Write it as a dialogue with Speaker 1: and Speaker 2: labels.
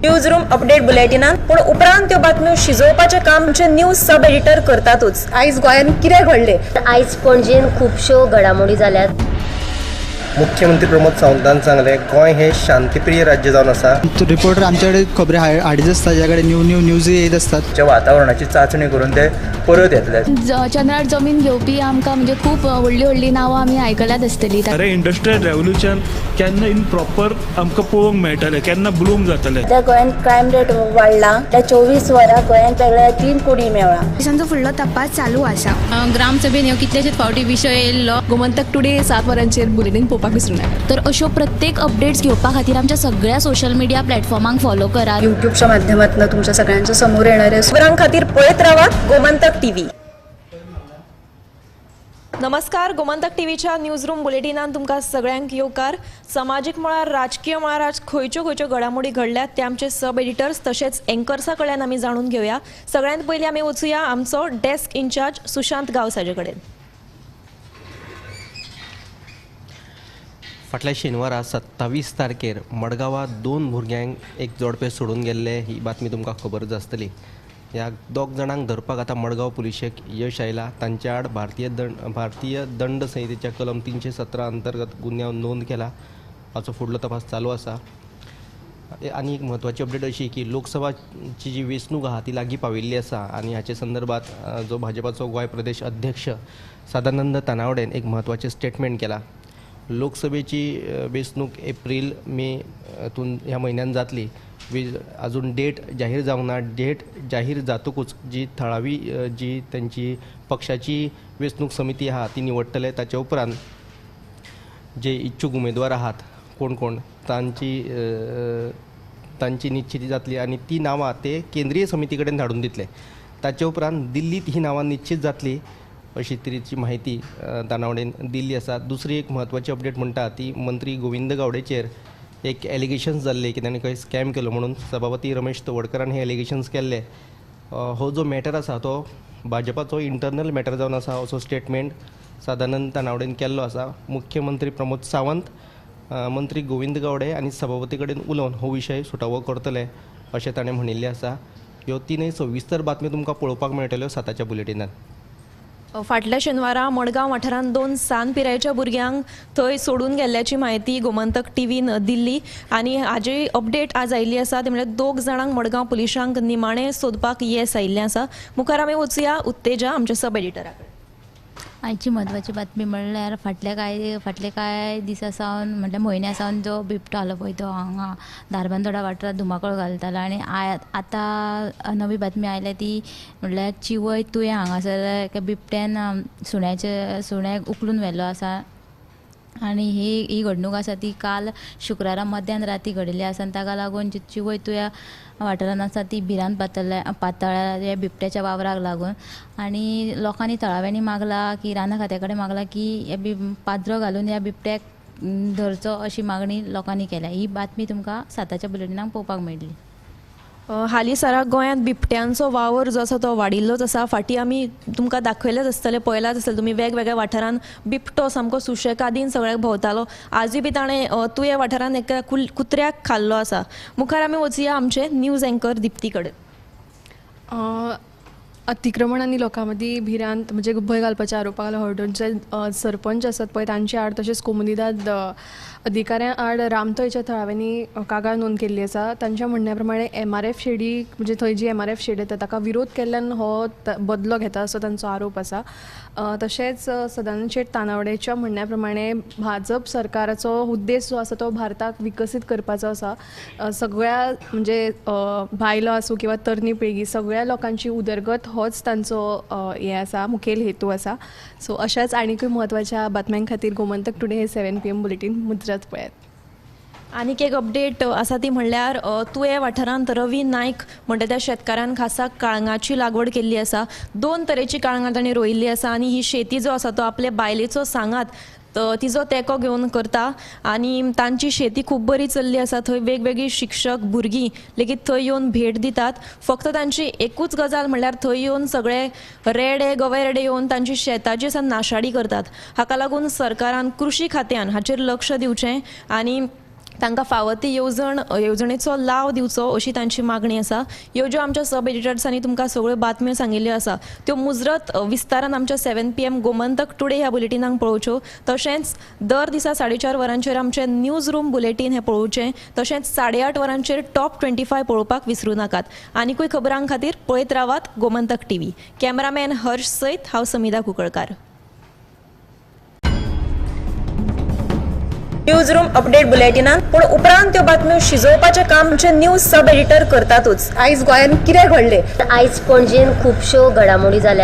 Speaker 1: News room update बुलेटिनान पूण उपरांत त्यो बातम्यो शिजोवपाचें काम आमचे न्यूज सब एडिटर करतातूच.
Speaker 2: आयज गोंयांत कितें घडलें?
Speaker 3: आयज पणजेन खुबश्यो घडामोडी जाल्यात.
Speaker 4: मुख्यमंत्री प्रमोद सावंतान सांगलें, गोंय हें शांतीप्रिय राज्य जावन आसा.
Speaker 5: रिपोर्टर आमच्याकडे खबरी हाडीत आसता, ज्या कडेन न्यू न्यू न्यूज येत आसतात.
Speaker 6: वातावरणाची चांचणी करून ते परत येतले.
Speaker 7: चंद्रार जमीन घेवपी आमकां म्हणजे खूब व्हडलीं व्हडलीं नांवां आमी आयकल्यात आसतलीं.
Speaker 8: खरें इंडस्ट्रियल रेवोल्युशन केन्ना इन प्रॉपर आमकां पळोवंक मेळटलें, केन्ना ब्लूम जातलें?
Speaker 9: सध्या गोंयांत क्रायम रेट वाडला. त्या 24 वरां गोंयांत वेगळ्या 3 कुडी मेळ्ळा.
Speaker 7: पोलिसांचो फुडलो तपास चालू आसा.
Speaker 10: ग्रामसभेन ह्यो कितलेशेच फावटी विशय येयल्लो.
Speaker 2: गोमंतक टुडे 7 वरांचेर बुलेटीन पळोवपाक विसरूं नाका.
Speaker 7: तर अश्यो प्रत्येक अपडेट्स घेवपा खातीर आमच्या सगळ्या सोशल मिडिया प्लॅटफॉर्मांक फॉलो करात.
Speaker 2: युट्यूबच्या माध्यमातून तुमच्या सगळ्यांच्या समोर येणारे
Speaker 1: खबरां खातीर पळयत रावात गोमंतक टीव्ही. नमस्कार, गोमंतक टीव्हीच्या न्यूज रूम बुलेटिनान तुमकां सगळ्यांक येवकार. समाजीक मळार, राजकीय मळार आज खंयच्यो खंयच्यो घडामोडी घडल्यात ते आमचे सब एडिटर्स तशेंच एंकर्सा कडल्यान आमी जाणून घेवया. सगळ्यांत पयलीं आमी वचुया आमचो डेस्क इन्चार्ज सुशांत गांवस हाजे कडेन.
Speaker 4: फाटल्या शेनवारा 27 तारखेर मडगांवां 2 भुरग्यांक एक जोडपें सोडून गेल्लें ही बातमी तुमकां खबरच आसतली. ह्या 2 जाणांक धरपाक आतां मडगांव पुलिशेक यश आयलां. तांच्या आड भारतीय दंड संहितेच्या कलम 317 अंतर्गत गुन्यांव नोंद केला. हाचो फुडलो तपास चालू आसा. आनी एक म्हत्वाची अपडेट अशी की लोकसभाची जी वेंचणूक आहा ती लागीं पाविल्ली आसा आनी हाचे संदर्भात जो भाजपाचो गोंय प्रदेश अध्यक्ष सदानंद तानावडेन एक म्हत्वाचें स्टेटमेंट केलां. लोकसभेची वेंचणूक एप्रील मे हातून ह्या म्हयन्यान जातली. अजून डेट जाहीर जावंक ना. डेट जाहीर जातकूच जी थळावी जी तांची पक्षाची वेंचणूक समिती आहा ती निवडटले. ताचे उपरांत जे इच्छूक उमेदवार आहात कोण कोण तांची निश्चिती जातली आनी ती नांवां ते केंद्रीय समिती कडेन धाडून दितले. ताचे उपरांत दिल्लींत ही नांवां निश्चीत जातली अशी तरेची म्हायती तानावडेन दिल्ली आसा. दुसरी एक म्हत्वाची अपडेट म्हणटा ती मंत्री गोविंद गावडेचेर एक एलिगेशन्स जाल्ले की ताणें खंय स्कॅम केलो म्हणून. सभापती रमेश तवडकरान हे एलिगेशन्स केल्ले. हो जो मॅटर आसा तो भाजपाचो इंटरनल मॅटर जावन आसा असो स्टेटमेंट सदानंद तानावडेन केल्लो आसा. मुख्यमंत्री प्रमोद सावंत, मंत्री गोविंद गावडे आनी सभापती कडेन उलोवन हो विशय सुटावो करतले अशें ताणें म्हणिल्लें आसा. ह्यो तिनूय सविस्तर बातम्यो तुमकां पळोवपाक मेळटल्यो 7च्या बुलेटिनान.
Speaker 1: फाटल्या शेनवारा मडगांव वाठारांत 2 सान पिरायेच्या भुरग्यांक थंय सोडून गेल्ल्याची म्हायती गोमंतक टीव्हीन दिल्ली आनी हाजी अपडेट आज आयिल्ली आसा. ते म्हणल्यार 2 जाणांक मडगांव पुलिसांक निमाणें सोदपाक येस आयिल्लें आसा. मुखार आमी वचुया उत्तेजा आमच्या सब एडिटरा कडेन.
Speaker 10: आयची म्हत्वाची बातमी म्हणल्यार फाटले कांय दिसां सावन म्हटल्यार म्हयन्या सावन जो बिबटो आलो पळय तो हांगा धारबांदोडा वाठारांत धुमाकूळ घालतालो आनी आतां नवी बातमी आयल्या ती म्हणल्यार चिवय तुयें हांगासर एका बिबट्यान सुण्याक उखलून व्हेल्लो आसा आनी ही घडणूक आसा ती काल शुक्रारा मध्यान राती घडिल्ली आसा आनी ताका लागून जी चिवय तुया वाठारांत आसा ती भिरांत पातळ्ळ्या ह्या बिबट्याच्या वावराक लागून. आनी लोकांनी थळाव्यांनी मागला की रानां खात्या कडेन मागला की हे पाद्रो घालून ह्या बिबट्याक धरचो अशी मागणी लोकांनी केल्या. ही बातमी तुमकां 7च्या बुलेटिनाक पळोवपाक मेळटली.
Speaker 1: हालींसराक गोंयांत बिबट्यांचो वावर जो आसा तो वाडिल्लोच आसा. फाटीं आमी तुमकां दाखयलेंच आसतलें, पळयलांच आसतलें तुमी वेगवेगळ्या वाठारांत बिबटो सामको सुशेगादीन सगळ्याक भोंवतालो. आजूय बी ताणें तुयें वाठारांत एका कुत्र्याक खाल्लो आसा. मुखार आमी वचुया आमचे न्यूज एंकर दिप्ती कडेन.
Speaker 11: अतिक्रमण आनी लोकां मदीं भिरांत म्हणजे भंय घालपाच्या आरोपाक हळदोणचे सरपंच आसात पळय तांचे आड तशेंच कोमुनिदाद अधिकाऱ्यां आड रामथळच्या थळाव्यांनी कागाळ नोंद केल्ली आसा. तांच्या म्हणण्या प्रमाणे MRF शेडी म्हणजे थंय जी MRF shade येता ताका विरोध केल्ल्यान हो बदलो घेता असो तांचो आरोप आसा. तशेंच सदानंद शेट तानावडेच्या म्हणण्या प्रमाणे भाजप सरकाराचो उद्देश जो आसा तो भारताक विकसीत करपाचो आसा. सगळ्या म्हणजे बायलो आसूं किंवा तरणी पिळगी सगळ्या लोकांची उदरगत होच तांचो हें आसा, मुखेल हेतू आसा. सो अशाच आनीकूय म्हत्वाच्या बातम्यां खातीर गोमंतक टुडे हे 7 PM bulletin मुजरत पळयात.
Speaker 1: आनीक एक अपडेट आसा ती म्हणल्यार तुयें वाठारांत रवी नायक म्हणटा त्या शेतकारान खासा काळंगाची लागवड केल्ली आसा. 2 तरेची काळंगां ताणें रोयिल्ली आसा आनी ही शेती जो आसा तो आपले बायलेचो सांगात तिजो तेंको घेवन करता आनी तांची शेती खूब बरी चल्ली आसा. थंय वेगवेगळी शिक्षक भुरगीं लेगीत थंय येवन भेट दितात. फक्त तांची एकूच गजाल म्हणल्यार थंय येवन सगळे रेडे गवे रेडे येवन तांची शेताची आसा नाशाडी करतात. हाका लागून सरकारान कृशी खात्यान हाचेर लक्ष दिवचें आनी तांकां फावो ती येवजणेचो लाव दिवचो अशी तांची मागणी आसा. ह्यो ज्यो आमच्या सब एडिटर्सांनी तुमकां सगळ्यो बातम्यो सांगिल्ल्यो आसा त्यो मुजरत विस्तारान आमच्या 7 PM Gomantak today ह्या बुलेटिनाक पळोवच्यो. तशेंच दर दिसा 4:30 वरांचेर आमचें न्यूज रूम बुलेटीन हें पळोवचें. तशेंच 8:30 वरांचेर टॉप 25 पळोवपाक विसरूं नाकात. आनिकूय खबरां खातीर पळयत रावात गोमंतक टीव्ही. कॅमेरामॅन हर्ष सयत हांव समिधा कुंकळकार.
Speaker 2: न्यूज रूम अपडेट बुलेटिनान पूण उपरांत त्यो बातम्यो शिजोवपाचें काम आमचे न्यूज सब एडिटर करतातूच. आयज गोंयांत कितें घडलें?
Speaker 3: आयज पणजेन खुबश्यो घडामोडी जाल्यात.